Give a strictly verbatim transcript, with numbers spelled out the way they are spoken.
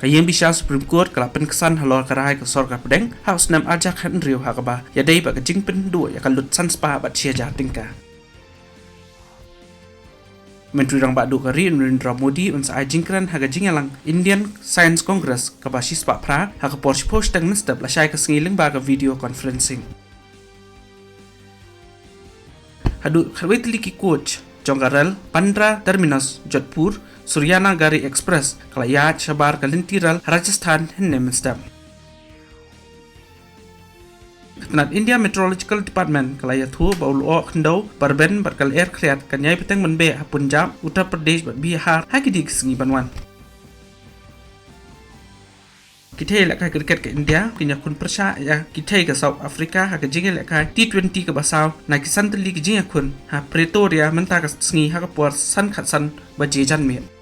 Ka Ïing Bishar Supreme Court ka la pynksan halor ka rai ka sorkar pdeng ha u snem ar hajar khathynriew ha kaba ïadei bad ka jingpynduh ïa ka lut san spah bad shi hajar tyngka. Myntri Rangbah Duh ka ri Narendra Modi un sa ai jingkren ha ka jingïalang Indian Science Congress kaba shi spah phra ha ka por shiphew shiteng mynstep lashai ka sngi lyngba ka video conferencing. Haduh khatwei tylli ki coach jong ka rel Bandra Terminus Jodhpur Suryana Gari Express ka la ïaid shabar ka lynti rel ha Rajasthan hynne mynstep. Ka tnat India Meteorological Department ka la ïathuh ba u lyoh khyndew ba rben bad ka lyer khriat kan ïai bteng ban beh ha Punjab, Uttar Pradesh bad Bihar ha ki die ki sngi ban wan. Ki thei ïalehkai cricket ka India kin ïakhun pyrshah ïa ki thei ka South Africa ha ka jingïalehkai T twenty kaba saw na ki san tylli ki jingïakhun ha Pretoria mynta ka sngi ha ka por san khatsan baje janmiet.